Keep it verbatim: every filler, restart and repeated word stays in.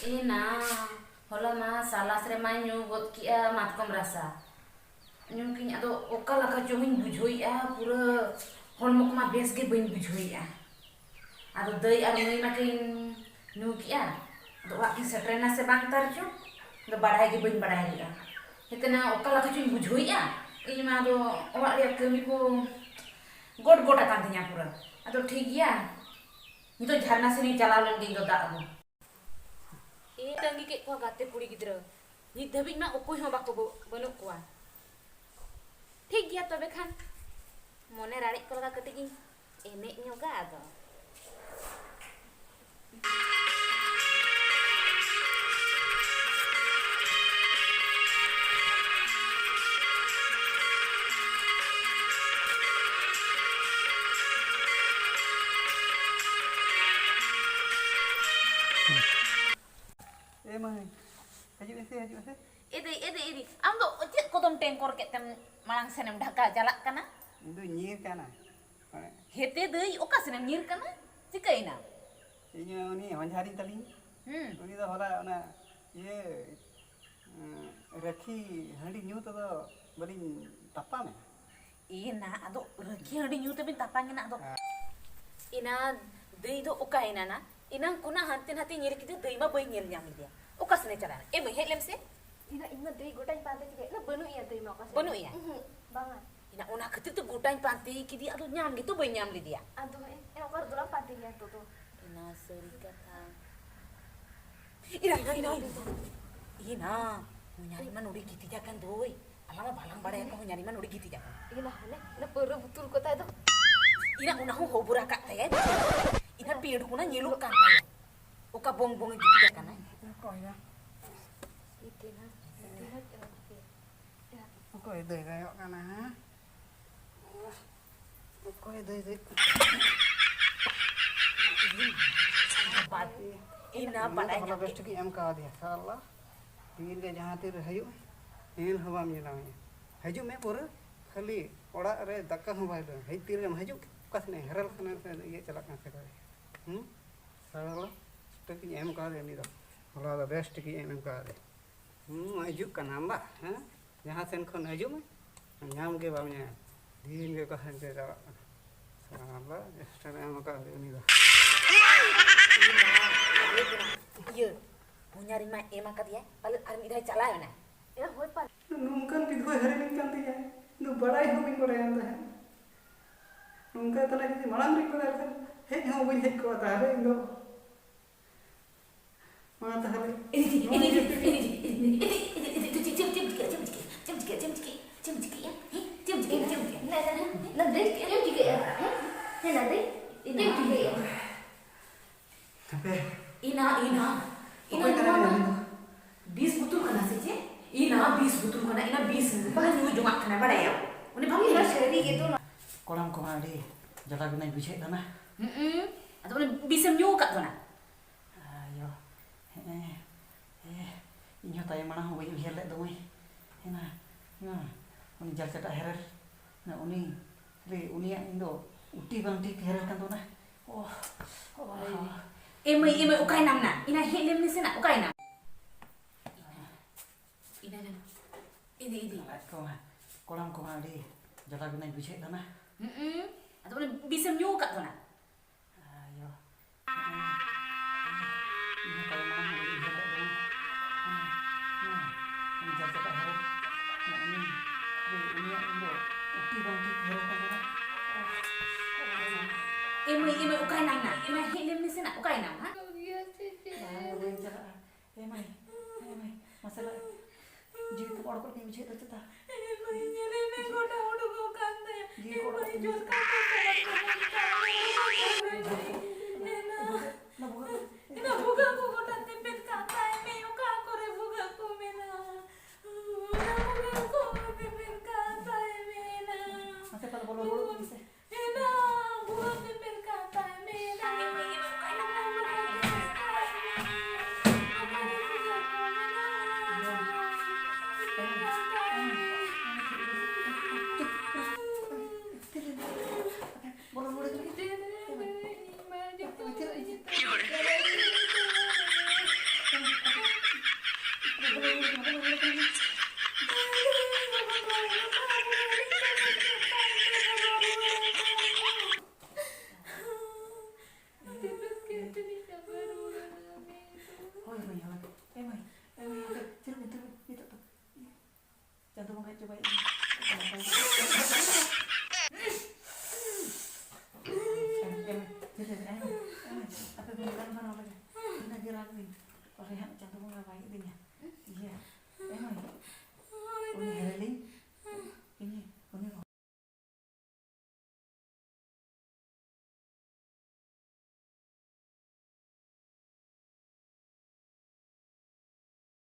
ᱮᱱᱟ, ᱦᱚᱞᱟ ᱢᱟ ᱥᱟᱞᱟᱥ ᱨᱮᱢᱟᱭ ᱧᱩ ᱜᱚᱫ ᱠᱮᱜᱼᱟ ᱢᱟᱛᱠᱚᱢ ᱨᱟᱥᱟ᱾ ᱧᱩ ᱠᱤᱧ, ᱟᱫᱚ ᱚᱠᱟ ᱞᱮᱠᱟ ᱪᱚᱝ ᱤᱧ ᱵᱩᱡᱷᱟᱹᱣᱮᱫᱼᱟ, ᱯᱩᱨᱟᱹ ᱦᱚᱲᱢᱚ ᱠᱚᱢᱟ ᱵᱮᱥ ᱜᱮ ᱵᱟᱹᱧ ᱵᱩᱡᱷᱟᱹᱣᱮᱫᱼᱟ᱾ ᱟᱫᱚ ᱫᱟᱹᱭ ᱟᱨ ᱢᱟᱹᱭ ᱢᱟᱠᱤᱱ ᱧᱩ ᱠᱮᱜᱼᱟ, ᱟᱫᱚ ᱚᱲᱟᱜ ᱠᱤᱱ ᱥᱮᱴᱮᱨᱮᱱᱟ ᱥᱮ ᱵᱟᱝ ᱛᱟᱨ ᱪᱚ, ᱟᱫᱚ ᱵᱟᱰᱟᱭ ᱜᱮ ᱵᱟᱹᱧ ᱵᱟᱰᱟᱭ ᱞᱮᱜᱼᱟ᱾ ᱦᱮᱛᱮᱱᱟ ᱚᱠᱟ ᱞᱮᱠᱟ ᱪᱚᱧ ᱵᱩᱡᱷᱟᱹᱣᱮᱫᱼᱟ, ᱤᱧ ᱢᱟ ᱟᱫᱚ ᱚᱲᱟᱜ ᱨᱮᱭᱟᱜ ᱠᱟᱹᱢᱤ ᱠᱚ ᱜᱚᱴ ᱜᱚᱴ ᱟᱠᱟᱱ ᱛᱤᱧᱟ ᱯᱩᱨᱟᱹ᱾ ᱟᱫᱚ ᱴᱷᱤᱠ ᱜᱮᱭᱟ, ᱱᱤᱛᱚᱜ ᱡᱷᱟᱨᱱᱟ ᱥᱮᱱ ᱤᱧ ᱪᱟᱞᱟᱣ ᱞᱮᱱ ᱜᱮ ᱤᱧ ᱫᱚ ᱫᱟᱜ ᱟᱹᱜᱩ᱾ ᱤᱧ ᱛᱟᱺᱜᱤ ᱠᱮᱫ ᱠᱚᱣᱟ ᱜᱟᱛᱮ ᱠᱩᱲᱤ ᱜᱤᱫᱽᱨᱟᱹ, ᱱᱤᱛ ᱫᱷᱟᱹᱵᱤᱡ ᱢᱟ ᱚᱠᱚᱭ ᱦᱚᱸ ᱵᱟᱠᱚ ᱵᱚ-, ᱵᱟᱹᱱᱩᱜ ᱠᱚᱣᱟ᱾ ᱴᱷᱤᱠ ᱜᱮᱭᱟ ᱛᱚᱵᱮ ᱠᱷᱟᱱ, ᱢᱚᱱᱮ ᱨᱟᱲᱮᱡ ᱠᱚ ᱞᱮᱠᱟ ᱠᱟᱹᱴᱤᱡ ᱤᱧ ᱮᱱᱮᱡ ᱧᱚᱜᱟ ᱟᱫᱚ᱾ ᱮ ᱢᱟᱹᱭ, ᱦᱤᱡᱩᱜ ᱢᱮᱥᱮ, ᱦᱤᱡᱩᱜ ᱢᱮᱥᱮ᱾ ᱮ ᱫᱟᱹᱭ, ᱮ ᱫᱟᱹᱭ, ᱮ ᱫᱟᱹᱭ, ᱟᱢ ᱫᱚ ᱪᱮᱫ ᱠᱚᱫᱚᱢ ᱴᱮᱝᱠᱚᱨ ᱠᱮᱫ ᱛᱮᱢ ᱢᱟᱲᱟᱝ ᱥᱮᱱᱮᱢ ᱰᱷᱟᱠᱟ ᱪᱟᱞᱟᱜ ᱠᱟᱱᱟ? ᱤᱧ ᱫᱚ ᱧᱤᱨ ᱠᱟᱱᱟ᱾ ᱢᱟᱱᱮ ᱦᱮᱛᱮ ᱫᱟᱹᱭ, ᱚᱠᱟ ᱥᱮᱱᱮᱢ ᱧᱤᱨ ᱠᱟᱱᱟ? ᱪᱤᱠᱟᱹᱭᱮᱱᱟ? ᱤᱧ ᱩᱱᱤ ᱦᱚᱧᱦᱟᱨᱤᱧ ᱛᱟᱞᱤᱧ, ᱦᱩᱸ᱾ ᱩᱱᱤ ᱫᱚ ᱦᱚᱞᱟ ᱚᱱᱟ ᱤᱭᱟᱹ, ᱩᱸ, ᱨᱟᱹᱠᱷᱤ ᱦᱟᱺᱰᱤ ᱧᱩ ᱛᱮᱫᱚ ᱵᱟᱹᱞᱤᱧ ᱛᱟᱯᱟᱢᱮᱱᱟ᱾ ᱮ ᱱᱟ, ᱟᱫᱚ ᱨᱟᱹᱠᱷᱤ ᱦᱟᱺᱰᱤ ᱧᱩ ᱛᱮᱵᱤᱱ ᱛᱟᱯᱟᱢ ᱮᱱᱟ, ᱟᱫᱚ ᱦᱮᱸ᱾ ᱮᱱᱟ ᱫᱟᱹᱭ ᱫᱚ ᱚᱠᱟᱭᱮᱱᱟ ᱱᱟ? ᱮᱱᱟᱝ ᱠᱷᱚᱱᱟᱜ ᱦᱟᱱᱛᱮ ᱱᱟᱛᱮ ᱧᱮᱞ ᱠᱮᱫᱮ, ᱫᱟᱹᱭ ᱢᱟ ᱵᱟᱹᱧ ᱧᱮᱞ ᱧᱟᱢ ᱞᱮᱫᱮᱭᱟ᱾ ᱚᱠᱟ ᱥᱮᱱᱮ ᱪᱟᱞᱟᱣᱮᱱᱟ? ᱮ ᱢᱟᱹᱭ, ᱦᱮᱡ ᱞᱮᱢ ᱥᱮ᱾ ᱮᱱᱟ ᱤᱧ ᱢᱟ ᱫᱟᱹᱭ ᱜᱚᱴᱟᱧ ᱯᱟᱱᱛᱮ ᱠᱮᱫᱮᱭᱟ, ᱮᱱᱟ ᱵᱟᱹᱱᱩᱜ ᱮᱭᱟ ᱫᱟᱹᱭ ᱢᱟ ᱚᱠᱟ ᱥᱮᱫ? ᱵᱟᱹᱱᱩᱜ ᱮᱭᱟ? ᱩᱦᱩᱸ, ᱵᱟᱝᱟ᱾ ᱮᱱᱟ ᱚᱱᱟ ᱠᱷᱟᱹᱛᱤᱨ ᱛᱮ ᱜᱚᱴᱟᱧ ᱯᱟᱱᱛᱮ ᱠᱮᱫᱮᱭᱟ, ᱟᱫᱚ ᱧᱟᱢ ᱜᱮᱛᱚ ᱵᱟᱹᱧ ᱧᱟᱢ ᱞᱮᱫᱮᱭᱟ᱾ ᱟᱫᱚ ᱦᱮᱸ, ᱮ ᱚᱠᱟ ᱨᱮᱫᱚ ᱞᱟᱝ ᱯᱟᱱᱛᱮ ᱜᱮᱭᱟ ᱱᱤᱛᱚᱜ ᱫᱚ? ᱮᱱᱟ ᱥᱟᱹᱨᱤ ᱠᱟᱛᱷᱟ᱾ ᱮᱱᱟ, ᱮᱱᱟ, ᱮᱱᱟ, ᱮᱱᱟ᱾ ᱮᱱᱟ, ᱦᱚᱧᱦᱟᱨᱤᱧ ᱢᱟ ᱱᱚᱰᱮ ᱜᱤᱛᱤᱡ ᱟᱠᱟᱱ ᱫᱚᱭ᱾ ᱟᱞᱟᱝ ᱢᱟ ᱵᱟᱞᱟᱝ ᱵᱟᱲᱟᱭᱟ ᱠᱚ, ᱦᱚᱧᱦᱟᱨᱤᱧ ᱢᱟ ᱱᱚᱰᱮ ᱜᱤᱛᱤᱡ ᱟᱠᱟᱱ᱾ ᱮᱱᱟ ᱦᱟᱱᱮ, ᱚᱱᱟ ᱯᱟᱹᱣᱨᱟᱹ ᱵᱩᱛᱩᱞ ᱠᱚ ᱛᱟᱭ ᱫᱚ᱾ ᱮᱱᱟ ᱚᱱᱟ ᱦᱚᱸ ᱦᱚᱵᱚᱨ ᱟᱠᱟᱫ ᱛᱟᱭᱟᱭ᱾ ᱮᱱᱟ ᱯᱮᱸᱰ ᱠᱚ ᱚᱱᱟ ᱧᱮᱞᱚᱜ ᱠᱟᱱ ᱛᱟᱭᱟ᱾ ᱚᱠᱟ ᱵᱚᱝ ᱵᱚᱝ ᱮ ᱜᱤᱛᱤᱡ ᱟᱠᱟᱱᱟᱭ᱾ ᱚᱠᱚᱭ ᱫᱚ? ᱤᱛᱤᱱᱟ, ᱤᱛᱤᱱᱟ, ᱚᱠᱚᱭ ᱫᱟᱹᱭ ᱫᱟᱹᱭᱚᱜ ᱠᱟᱱᱟ, ᱦᱮᱸ? ᱚᱠᱚᱭ ᱫᱟᱹᱭ ᱫᱟᱹᱭ? ᱵᱟᱫ-, ᱮᱱᱟ ᱤᱧ ᱫᱚ ᱵᱟᱰᱟᱭ ᱦᱚᱞᱟ ᱧᱟᱢ ᱵᱮᱥ ᱠᱮᱫ ᱴᱷᱤᱠ ᱤᱧ ᱮᱢ ᱠᱟᱣᱫᱮᱭᱟ, ᱥᱟᱞᱟ᱾ ᱛᱤᱱ ᱨᱮ ᱡᱟᱦᱟᱸ ᱛᱤᱱ ᱨᱮ ᱦᱤᱡᱩᱜ, ᱧᱮᱞ ᱦᱚᱸ ᱵᱟᱢ ᱧᱮᱞᱟᱢᱮᱭᱟ᱾ ᱦᱤᱡᱩᱜ ᱢᱮ ᱯᱩᱨᱟᱹ, ᱠᱷᱟᱹᱞᱤ ᱚᱲᱟᱜ ᱨᱮ ᱫᱟᱠᱟ ᱦᱚᱸ ᱵᱟᱭ ᱡᱚᱢᱟ᱾ ᱦᱮᱡ ᱛᱤᱱ ᱨᱮᱢ ᱦᱤᱡᱩᱜ, ᱚᱠᱟ ᱥᱮᱱ ᱦᱮᱨᱮᱞ ᱠᱟᱱᱟ ᱥᱮ ᱤᱭᱟᱹ ᱪᱟᱞᱟᱜ ᱠᱟᱱᱟ ᱥᱮ ᱚᱠᱟ ᱨᱮ? ᱦᱩᱸ? ᱥᱟᱞᱟ, ᱴᱷᱤᱠ ᱤᱧ ᱮᱢ ᱠᱟᱣᱫᱮᱭᱟ ᱩᱱᱤ ᱫᱚ᱾ ᱦᱚᱞᱟ ᱫᱚ ᱵᱮᱥ ᱴᱷᱤᱠ ᱤᱧ ᱮᱢ ᱠᱟᱣᱫᱮ᱾ ᱦᱩᱸ, ᱦᱤᱡᱩᱜ ᱠᱟᱱᱟᱢ ᱵᱟ? ᱦᱮᱸ? ᱡᱟᱦᱟᱸ ᱥᱮᱱ ᱠᱷᱚᱱ ᱦᱤᱡᱩᱜ ᱢᱮ, ᱧᱟᱢ ᱜᱮ ᱵᱟᱢ ᱧᱟᱢᱟ᱾ ᱫᱤᱱ ᱜᱮ ᱚᱠᱟ ᱥᱮᱱ ᱪᱚᱭ ᱪᱟᱞᱟᱜ ᱠᱟᱱᱟ᱾ ᱥᱟᱞᱟ, ᱮᱠᱥᱴᱨᱟ ᱮᱢ ᱟᱠᱟᱫ ᱩᱱᱤ ᱫᱚ᱾ ᱤᱭᱟᱹ, ᱯᱩᱧᱟᱨᱤᱧ ᱢᱟ ᱮᱢ ᱟᱠᱟᱫᱮᱭᱟ, ᱯᱟᱞᱮᱫ ᱟᱨ ᱢᱤᱫ ᱫᱷᱟᱣ ᱪᱟᱞᱟᱣ ᱮᱱᱟ᱾ ᱮ, ᱦᱳᱭ ᱯᱟᱞᱮ᱾ ᱱᱚᱝᱠᱟᱱ ᱵᱤᱫᱷᱣᱟ ᱦᱟᱨᱮ ᱞᱮᱱ ᱠᱟᱱ ᱛᱤᱧᱟᱹ, ᱤᱧ ᱫᱚ ᱵᱟᱲᱟᱭ ᱦᱚᱸ ᱵᱟᱹᱧ ᱵᱟᱲᱟᱭ ᱠᱟᱱ ᱛᱟᱦᱮᱸᱫ᱾ ᱱᱚᱝᱠᱟ ᱛᱟᱦᱞᱮ ᱡᱩᱫᱤ ᱢᱟᱲᱟᱝ ᱨᱤᱧ ᱵᱟᱲᱟᱭ ᱞᱮᱠᱷᱟᱱ, ᱦᱮᱡ ᱦᱚᱸ ᱵᱟᱹᱧ ᱦᱮᱡ ᱠᱚᱜᱼᱟ ᱛᱟᱦᱞᱮ ᱤᱧ ᱫᱚ᱾ ᱢᱟ ᱛᱟᱦᱞᱮ᱾ ᱮ ᱫᱤᱫᱤ, ᱮ ᱫᱤᱫᱤ, ᱮ ᱫᱤᱫᱤ, ᱮ ᱫᱤᱫᱤ, ᱮ ᱫᱤᱫᱤ, ᱮ ᱫᱤᱫᱤ, ᱪᱮᱫ ᱮᱢ ᱪᱤᱠᱟᱹᱭᱟ? ᱪᱮᱫ ᱮᱢ ᱪᱤᱠᱟᱹᱭᱟ? ᱪᱮᱫ ᱮᱢ ᱪᱤᱠᱟᱹᱭᱟ? ᱪᱮᱫ ᱮᱢ ᱪᱤᱠᱟᱹᱭᱟ? ᱦᱮᱸ? ᱪᱮᱫ ᱮᱢ ᱪᱤᱠᱟᱹᱭᱟ? ᱪᱮᱫ ᱮᱢ ᱪᱤᱠᱟᱹᱭᱟ? ᱱᱟᱫᱮ, ᱪᱮᱫ ᱮᱢ ᱪᱤᱠᱟᱹᱭᱟ? ᱦᱮᱸ? ᱦᱮᱸ, ᱱᱟᱫᱮ, ᱪᱮᱫ ᱮᱢ ᱪᱤᱠᱟᱹᱭᱟ? ᱦᱟᱯᱮ᱾ ᱤᱱᱟ, ᱤᱱᱟ, ᱤᱱᱟ ᱚᱠᱚᱭ ᱠᱟᱱᱟᱭ ᱱᱚᱣᱟ ᱩᱱᱤ ᱫᱚ? ᱵᱤᱥ ᱵᱳᱛᱚᱞ ᱠᱟᱱᱟ ᱥᱮ ᱪᱮᱫ? ᱤᱱᱟ ᱵᱤᱥ ᱵᱳᱛᱚᱞ ᱠᱟᱱᱟ, ᱤᱱᱟ ᱵᱤᱥ ᱵᱟᱭ ᱧᱩ ᱡᱚᱝᱟᱜ ᱠᱟᱱᱟ, ᱵᱟᱲᱟᱭᱟᱢ? ᱩᱱᱤ ᱵᱷᱟᱜᱮ ᱤᱱᱟ ᱜᱮ᱾ ᱥᱟᱹᱨᱤ ᱜᱮ ᱛᱚ᱾ ᱠᱚᱲᱟᱢ ᱠᱚᱢᱟ ᱟᱹᱰᱤ ᱡᱟᱞᱟ ᱜᱮ ᱱᱟᱭ ᱵᱩᱡᱷᱟᱹᱜ ᱠᱟᱱᱟ᱾ ᱦᱩᱸ, ᱟᱫᱚ ᱩᱱᱤ ᱵᱤᱥᱮᱢ ᱧᱩ ᱟᱠᱟᱫ ᱫᱚ ᱱᱟ? ᱟᱭᱳ, ᱦᱮᱸ, ᱮ, ᱤᱧ ᱦᱚᱸ ᱛᱟᱭᱚᱢ ᱢᱟᱲᱟᱝ ᱦᱚᱸ ᱵᱟᱹᱧ ᱩᱭᱦᱟᱹᱨ ᱞᱮᱫ ᱫᱚ ᱢᱟᱹᱭ᱾ ᱦᱮᱱᱟ, ᱦᱮᱱᱟ, ᱩᱱᱤ ᱡᱟᱞ ᱪᱟᱴᱟ ᱦᱮᱨᱮᱞ, ᱦᱮᱱᱟ, ᱩᱱᱤ, ᱨᱮ, ᱩᱱᱤᱭᱟᱜ ᱤᱧ ᱫᱚ ᱩᱴᱤ ᱵᱟᱝ ᱴᱷᱤᱠ ᱦᱮᱨᱮᱞ ᱠᱟᱱ ᱛᱟᱵᱚᱱᱟ᱾ ᱳᱦ, ᱳᱦ᱾ ᱮ ᱢᱟᱹᱭ, ᱮ ᱢᱟᱹᱭ, ᱚᱠᱟᱭᱱᱟᱢ ᱱᱟ? ᱮᱱᱟ ᱦᱮᱡ ᱞᱮᱢ ᱢᱮᱥᱮ ᱱᱟ, ᱚᱠᱟᱭᱱᱟᱢ? ᱤᱱᱟ, ᱤᱱᱟ, ᱤᱫᱤ, ᱤᱫᱤ᱾ ᱞᱟᱡ ᱠᱚᱢᱟ, ᱠᱚᱲᱟᱢ ᱠᱚᱢᱟ ᱟᱹᱰᱤ ᱡᱟᱞᱟ ᱜᱮ ᱱᱟᱭ ᱵᱩᱡᱷᱟᱹᱜ ᱠᱟᱱᱟ᱾ ᱦᱩᱸ, ᱟᱫᱚ ᱚᱱᱮ ᱵᱤᱥᱮᱢ ᱧᱩ ᱟᱠᱟᱫ ᱫᱚ ᱱᱟ? ᱟᱭᱳ᱾ ᱤᱧ ᱦᱚᱸ ᱛᱟᱭᱚᱢ ᱢᱟᱲᱟᱝ ᱦᱚᱸ ᱵᱟᱹᱧ ᱩᱭᱦᱟᱹᱨ ᱞᱮᱫ ᱫᱚ᱾ ᱦᱮᱸ, ᱦᱮᱸ, ᱩᱱᱤ ᱡᱟᱞ ᱪᱟᱴᱟ ᱦᱮᱨᱮᱞ, ᱩᱱᱤ, ᱩᱱᱤᱭᱟᱜ ᱤᱧ ᱫᱚ ᱩᱴᱤ ᱵᱟᱝ ᱴᱷᱤᱠ ᱦᱮᱨᱮᱞ ᱠᱟᱱ ᱛᱟᱦᱮᱱᱟ᱾ ᱮ ᱢᱟᱹᱭ, ᱮ ᱢᱟᱹᱭ, ᱚᱠᱟᱭᱱᱟᱢ ᱱᱟ? ᱮ ᱢᱟᱹᱭ, ᱦᱮᱡ ᱞᱮᱢ ᱢᱮᱥᱮ ᱱᱟ, ᱚᱠᱟᱭᱱᱟᱢ, ᱦᱟ? ᱵᱟᱝ, ᱵᱟᱹᱧ ᱪᱟᱞᱟᱜᱼᱟ᱾ ᱮ ᱢᱟᱹᱭ, ᱮ ᱢᱟᱹᱭ, ᱢᱟᱥᱮ ᱞᱟᱹᱭ, ᱡᱤᱣᱤ ᱠᱚ ᱚᱲ ᱠᱚᱨᱮ ᱜᱮᱧ ᱵᱩᱡᱷᱟᱹᱣᱮᱫ ᱫᱚ ᱪᱮᱛᱟ? ᱮ ᱢᱟᱹᱭ, ᱧᱮᱞᱮ ᱢᱮ, ᱜᱚᱴᱟ ᱩᱰᱩᱠᱚᱜ ᱠᱟᱱ ᱛᱟᱭᱟ᱾ ᱡᱤᱣᱤ ᱠᱚ ᱮ ᱚᱲ ᱢᱟᱹᱭ, ᱠᱚᱨᱮ ᱜᱮᱧ ᱡᱚᱨ ᱵᱩᱡᱷᱟᱹᱣᱮᱫ ᱠᱟᱱ ᱛᱟᱭᱟ᱾ ᱮᱱᱟ, ᱚᱱᱟ ᱵᱷᱩᱜᱟᱹᱜ ᱠᱚ, ᱮᱱᱟ ᱵᱷᱩᱜᱟᱹᱜ ᱠᱚ ᱜᱚᱴᱟ ᱛᱮᱯᱮᱫ ᱠᱟᱜ ᱛᱟᱭ ᱢᱮ, ᱚᱠᱟ ᱠᱚᱨᱮ ᱵᱷᱩᱜᱟᱹᱜ ᱠᱚ ᱢᱮᱱᱟᱜᱼᱟ, ᱚᱱᱟ ᱵᱷᱩᱜᱟᱹᱜ ᱠᱚ ᱛᱮᱯᱮᱫ ᱠᱟᱜ ᱛᱟᱭ ᱢᱮ ᱮᱱᱟ᱾ ᱢᱟᱥᱮ ᱯᱟᱞᱮ ᱵᱚᱞᱚ ᱨᱩᱣᱟᱹᱲᱚᱜ ᱢᱮᱥᱮ᱾ ᱮᱱᱟ, ᱵᱷᱩᱜᱟᱹᱜ ᱛᱮᱯᱮᱫ ᱠᱟᱜ ᱛᱟᱭ ᱢᱮ ᱮᱱᱟ᱾ ᱵᱚᱞᱚ ᱨᱩᱣᱟᱹᱲ ᱠᱟᱱᱟ᱾ ᱮ ᱢᱟᱹᱭ, ᱦᱚᱲ᱾ ᱮ ᱢᱟᱹᱭ, ᱮ ᱢᱟᱹᱭ, ᱦᱟᱯᱮ, ᱛᱷᱤᱨ ᱢᱮ, ᱛᱷᱤᱨ ᱢᱮ, ᱱᱤᱛᱚᱜ ᱫᱚ᱾ ᱪᱟᱸᱫᱚ ᱵᱚᱸᱜᱟᱭ ᱪᱚᱵᱟᱭᱮᱫ ᱢᱮ᱾ ᱮ ᱢᱟᱹᱭ, ᱛᱷᱤᱨ ᱞᱮ ᱢᱮ, ᱮ ᱢᱟᱹᱭ, ᱮ ᱢᱟᱹᱭ, ᱟᱯᱮ ᱵᱤᱱ ᱨᱟᱱ ᱵᱟᱱᱟ ᱞᱮᱜᱮ᱾ ᱤᱱᱟᱹᱜ ᱜᱮ ᱨᱟᱱ ᱵᱤᱱ᱾ ᱯᱚᱨᱮ ᱦᱟᱸᱜ ᱪᱟᱸᱫᱚ ᱵᱚᱸᱜᱟ ᱵᱟᱭ ᱤᱫᱤᱧᱟ᱾ ᱤᱭᱟᱹ, ᱮ ᱢᱟᱹᱭ, ᱩᱱᱤ ᱦᱮᱨᱮᱞᱤᱧ